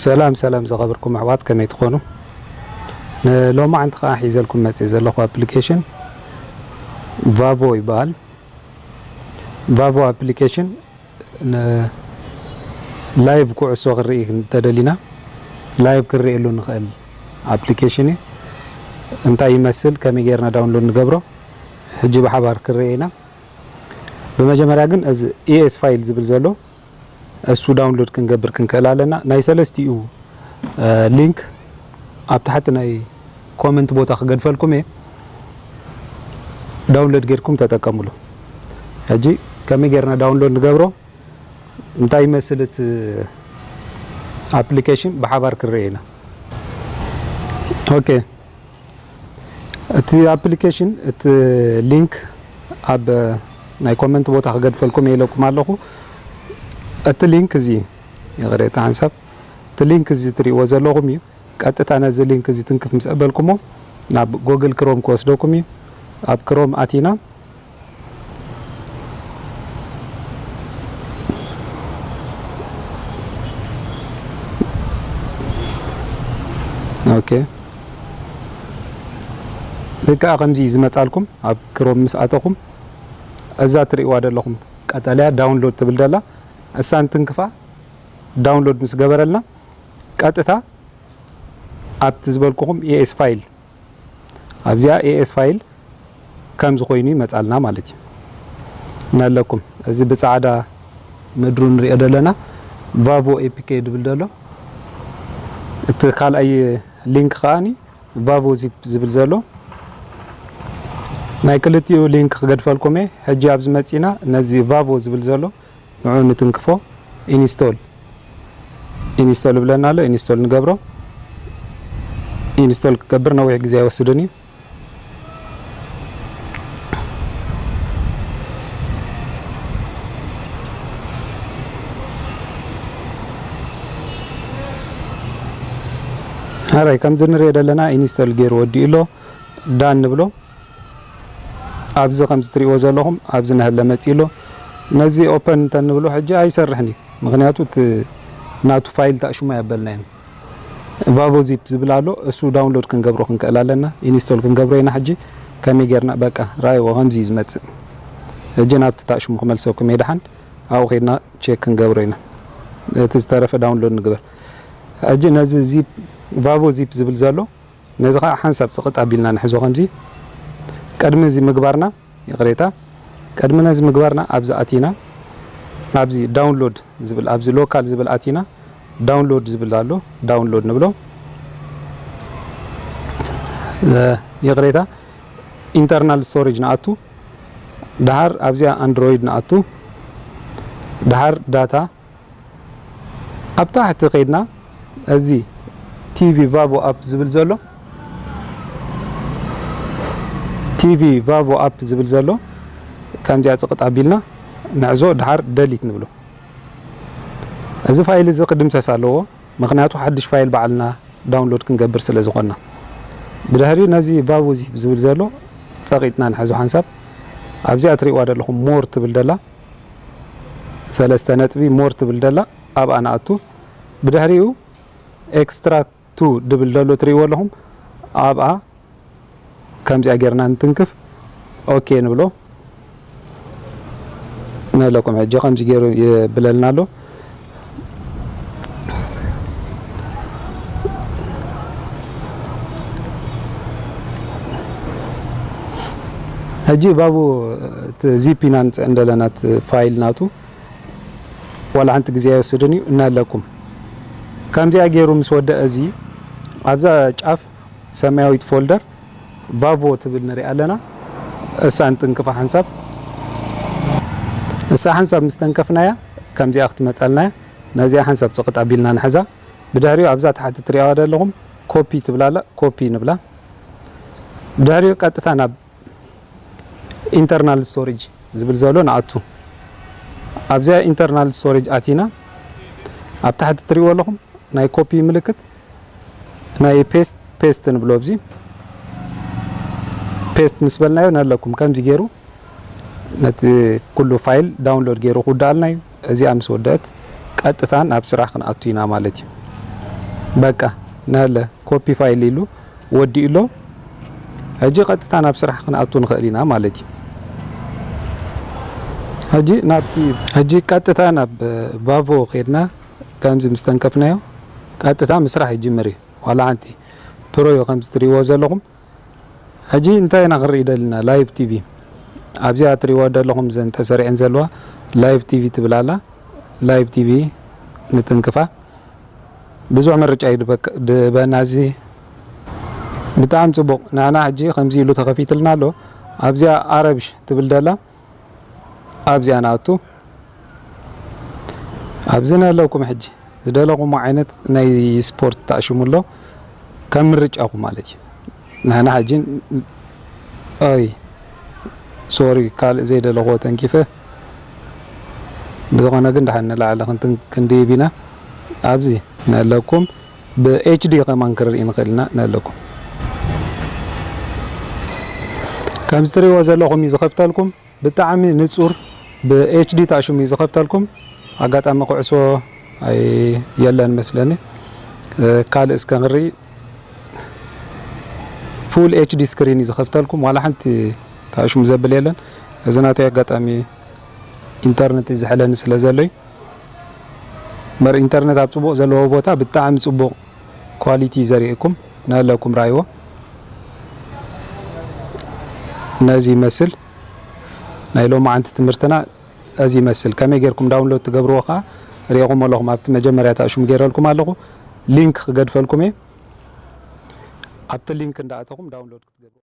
ሰላም ሰላም ዝኸበርኩም ኣሕዋት፣ ከመይ ትኾኑ? ንሎማዓንቲ ከኣ ሒዘልኩም መጽእ ዘለኹ ኣፕሊኬሽን ቫቮ ይበሃል። ቫቮ ኣፕሊኬሽን ንላይቭ ኩዕሶ ክንርኢ እንተደሊና፣ ላይቭ ክንርእየሉ ንኽእል ኣፕሊኬሽን እዩ። እንታይ ይመስል፣ ከመይ ጌርና ዳውንሎድ ንገብሮ፣ ሕጂ ብሓባር ክንርእዮ ኢና። ብመጀመርያ ግን እዚ ኢኤስ ፋይል ዝብል ዘሎ እሱ ዳውንሎድ ክንገብር ክንክእል ኣለና። ናይ ሰለስቲኡ ሊንክ ኣብ ታሕቲ ናይ ኮመንት ቦታ ክገድፈልኩም እየ። ዳውንሎድ ጌርኩም ተጠቀሙሉ። ሕጂ ከመይ ጌርና ዳውንሎድ ንገብሮ፣ እንታይ ይመስል እቲ ኣፕሊኬሽን ብሓባር ክንርኢ ኢና። ኦኬ፣ እቲ ኣፕሊኬሽን፣ እቲ ሊንክ ኣብ ናይ ኮመንት ቦታ ክገድፈልኩም እየ ኢለኩም ኣለኹ። እቲ ሊንክ እዚ፣ ይቕሬታ ሓንሳብ፣ እቲ ሊንክ እዚ ትርእይዎ ዘለኹም እዩ። ቀጥታ ነዚ ሊንክ እዚ ትንክፍ ምስ ኣበልኩሞ ናብ ጎግል ክሮም ክወስደኩም እዩ። ኣብ ክሮም ኣቲና ኦኬ፣ ልክዓ ከምዚ እዩ ዝመጻልኩም። ኣብ ክሮም ምስ ኣተኹም እዛ ትርእይዋ ዘለኹም ቀጠልያ ዳውንሎድ ትብል ደላ፣ እሳን ትንክፋ። ዳውንሎድ ምስ ገበረልና ቀጥታ ኣብቲ ዝበልኩኹም ኤኤስ ፋይል፣ ኣብዚኣ ኤኤስ ፋይል ከምዚ ኮይኑ ይመጻልና ማለት እዩ። እናለኩም እዚ ብጻዕዳ ምድሩ ንሪኦ ዘለና ቫቮ ኤፒኬ ድብል ዘሎ፣ እቲ ካልኣይ ሊንክ ከኣኒ ቫቮ ዚፕ ዝብል ዘሎ፣ ናይ ክልቲኡ ሊንክ ክገድፈልኩም እየ። ሕጂ ኣብዚ መጺና ነዚ ቫቮ ዝብል ዘሎ ንዑ ንትንክፎ። ኢንስቶል፣ ኢንስቶል ይብለና ኣሎ። ኢንስቶል ንገብሮ። ኢንስቶል ክገብር ነዊሕ ግዜ ኣይወስድን እዩ። ኣራይ፣ ከምዚ ንሪኦ ዘለና ኢንስቶል ገይሩ ወዲኡ ኣሎ። ዳን ንብሎ። ኣብዚ ከምዚ ትሪእዎ ዘለኹም ኣብዚ ናህለ መፂኡ ኣሎ። ነዚ ኦፐን እንተንብሎ ሕጂ ኣይሰርሕን እዩ፣ ምኽንያቱ እቲ ናቱ ፋይል ታሽሙ ኣየበልናዮን። ቫቮ ዚፕ ዝብል ኣሎ፣ እሱ ዳውንሎድ ክንገብሮ ክንክእል ኣለና። ኢንስቶል ክንገብሮ ኢና። ሕጂ ከመይ ጌርና፣ በቃ ራእይዎ ከምዚ እዩ ዝመፅእ። ሕጂ ናብቲ ታሽሙ ክመልሰኩም እየ። ደሓን ኣብኡ ከይድና ቼክ ክንገብሮ ኢና። እቲ ዝተረፈ ዳውንሎድ ንግበር። ሕጂ ነዚ ዚፕ፣ ቫቮ ዚፕ ዝብል ዘሎ፣ ነዚ ኸዓ ሓንሳብ ጽቕጥ ኣቢልና ንሕዞ። ከምዚ ቅድሚ እዚ ምግባርና፣ ይቕሬታ፣ ቅድሚ ነዚ ምግባርና ኣብዚ ኣቲና፣ ኣብዚ ዳውንሎድ ዝብል፣ ኣብዚ ሎካል ዝብል ኣቲና፣ ዳውንሎድ ዝብል ኣሎ፣ ዳውንሎድ ንብሎ። እ፣ ይቕሬታ፣ ኢንተርናል ስቶሬጅ ንኣቱ፣ ደሓር ኣብዚኣ ኣንድሮይድ ንኣቱ፣ ደሓር ዳታ፣ ኣብ ታሕቲ ከይድና እዚ ቲቪ ቫቮ ኣፕ ዝብል ዘሎ፣ ቲቪ ቫቮ ኣፕ ዝብል ዘሎ ከምዚኣ ጽቕጥ ኣቢልና ንዕዞ፣ ደሓር ደሊት ንብሎ። እዚ ፋይል እዚ ክድምሰስ ኣለዎ፣ ምኽንያቱ ሓድሽ ፋይል ባዕልና ዳውንሎድ ክንገብር ስለ ዝኾንና። ብድሕሪኡ ነዚ ቫቮ ዚፕ ዝብል ዘሎ ጸቒጥና ንሕዞ ሓንሳብ። ኣብዚኣ ትርእይዋ ዘለኹም ሞር ትብል ደላ፣ ሰለስተ ነጥቢ ሞር ትብል ደላ፣ ኣብኣ ንኣቱ። ብድሕሪኡ ኤክስትራክት ቱ ድብል ደሎ ትርእይዎ ኣለኹም። ኣብኣ ከምዚኣ ጌርና እንትንክፍ፣ ኦኬ ንብሎ። ነለኩም ሕጂ ከምዚ ገይሩ ይብለልና ኣሎ። ሕጂ ባቡ እቲ ዚፕ ኢና ንጽዕን ዘለና፣ እቲ ፋይል ናቱ ዋላ ሓንቲ ግዜ ኣይወስድን እዩ እናለኩም። ከምዚኣ ገይሩ ምስ ወደአ፣ እዚ ኣብዛ ጫፍ ሰማያዊት ፎልደር ቫቮ ትብል ንሪኣ ኣለና። እሳ እንትንክፋ ሓንሳብ፣ እሳ ሓንሳብ ምስ ተንከፍናያ ከምዚኣ ክትመጸልና እያ። ነዚኣ ሓንሳብ ጽቕጥ ኣቢልና ንሕዛ። ብድሕሪኡ ኣብዛ ታሕቲ ትሪኣዋ ዘለኹም ኮፒ ትብላ ኣላ፣ ኮፒ ንብላ። ብድሕሪኡ ቀጥታ ናብ ኢንተርናል ስቶሬጅ ዝብል ዘሎ ንኣቱ። ኣብዚኣ ኢንተርናል ስቶሬጅ ኣቲና፣ ኣብ ታሕቲ ትሪእዎ ኣለኹም ናይ ኮፒ ምልክት፣ ናይ ፔስት፣ ፔስት ንብሎ። ኣብዚ ፔስት ምስ በልናዮ፣ ነለኩም ከምዚ ገይሩ ነቲ ኩሉ ፋይል ዳውንሎድ ገይሩ ክውድኣልና እዩ። እዚኣ ምስ ወደአት፣ ቀጥታ ናብ ስራሕ ክንኣቱ ኢና ማለት እዩ። በቃ፣ ናለ ኮፒ ፋይል ኢሉ ወዲኡ ኣሎ። ሕጂ ቀጥታ ናብ ስራሕ ክንኣቱ ንኽእል ኢና ማለት እዩ። ሕጂ ናብቲ፣ ሕጂ ቀጥታ ናብ ቫቮ ኬድና፣ ከምዚ ምስ ተንከፍናዮ ቀጥታ ምስራሕ ይጅምር እዩ። ዋላ ሓንቲ ፕሮ እዩ ከምዚ ትሪእዎ ዘለኹም። ሕጂ እንታይ ኢና ክንርኢ ደልና? ላይቭ ቲቪ ኣብዚኣ ትሪእዎ ዘለኹም፣ ዘን ተሰሪዐን ዘለዋ ላይቭ ቲቪ ትብል ኣላ። ላይቭ ቲቪ ንትንክፋ። ብዙሕ ምርጫ እዩ ድበክ-፣ ድበና። እዚ ብጣዕሚ ጽቡቕ። ንዓና ሕጂ ከምዚ ኢሉ ተኸፊትልና ኣሎ። ኣብዚኣ ኣረብሽ ትብል ደላ ኣብዚኣ ንኣቱ። ኣብዚ ነለኩም ሕጂ ዝደለኹም ዓይነት ናይ ስፖርት ተኣሽሙ ኣሎ፣ ከም ምርጫኹም ማለት እዩ። ንሕና ሕጂ፣ ኣይ፣ ሶሪ፣ ካልእ ዘይደለኽዎ ተንኪፈ። ብዝኾነ ግን፣ ደሓን ንላዕሊ ክንትን-፣ ክንድይብ ኢና። ኣብዚ ነለኩም ብ ኤች ዲ ከማን ክንርኢ ንኽእል ኢና። ነለኩም ከምዚ ትሪእዎ ዘለኹም እዩ ዝኸፍተልኩም። ብጣዕሚ ንጹር፣ ብ ኤች ዲ ተኣሽሙ እዩ ዝኸፍተልኩም። ኣጋጣሚ ኩዕሶ ኣይ-፣ የለን መስለኒ። እ፣ ካልእ እስከ ንርኢ። ፉል ኤች ዲ ስክሪን እዩ ዝኸፍተልኩም፣ ዋላ ሓንቲ ተኣሽሙ ዘብል የለን። እዚ ናተይ ኣጋጣሚ ኢንተርነት እዩ ዝሕለኒ ስለ ዘሎ እዩ። እምበር ኢንተርነት ኣብ ጽቡቕ ዘለዎ ቦታ ብጣዕሚ ጽቡቕ ኳሊቲ ዘርእየኩም፣ ንኣለኩም ራእይዎ። ነዚ ይመስል ናይ ሎማዓንቲ ትምህርትና፣ እዚ ይመስል። ከመይ ጌርኩም ዳውንሎድ ትገብርዎ ከኣ ርኢኹም ኣለኹም። ኣብቲ መጀመርያ ተኣሽሙ ጌረልኩም ኣለኹ። ሊንክ ክገድፈልኩም እየ። ኣብቲ ሊንክ እንዳኣተኹም ዳውንሎድ ክትገብሩ።